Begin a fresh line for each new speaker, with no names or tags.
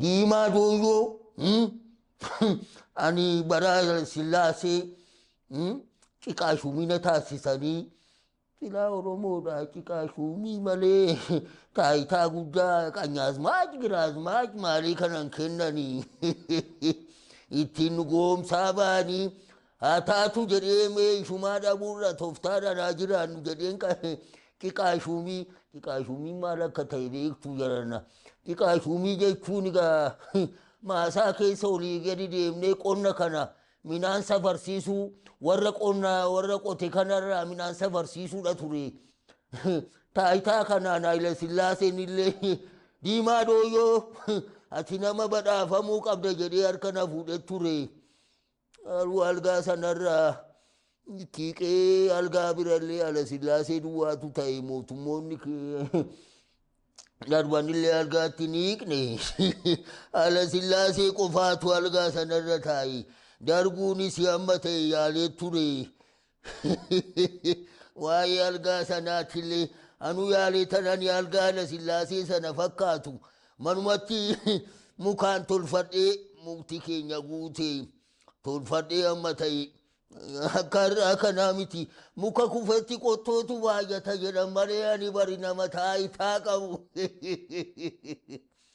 Diimaa Dooyyoo, ani bara Sillaasee ciqaa shuumina taasisanii silaa Oromoodha ciqaa shuumii malee taayitaa guddaa qanyaazmaach giraazmaach maalii kanan kennanii ittiin nu goomsaa ba'anii haa taatu jedhee mee ishumaa dhabuurra tooftaadhaan haa jiraannu jedheen ciqaa shuumii. Ciqaa shuumii maal akka ta'e beektuu jarana? Ciqaa shuumii jechuun egaa maasaa keessa olii gadi deemnee qonna kana midhaan safarsiisuu, warra qonna warra qote kanarraa midhaan safarsiisuudha ture. Taayitaa kanaan Haayila Sillaaseen illee Diimaa Dooyyoo ati nama badhaafamuu qabda jedhee harka na fuudhee ture. Garuu algaa sanarraa kiiqee algaa birallee Haayila Sillaasee duwwaatu ta'e, mootummoonni darbanillee algaatti ni hiiqne. Haayila Sillaasee qofaatu algaa sanarra taa'e. Darguunis amma ta'e yaalee ture. Waa'ee algaa sanaatillee anu yaalee tanani algaa Haayila Sillaasee sana fakkaatu manumatti mukaan tolfadhee, mukti keenya guute tolfadhee amma ta'e akka har'aa kanaa miti, muka kufetti qottootu baay'ata jedhan malee ani bari nama taayitaa qabu.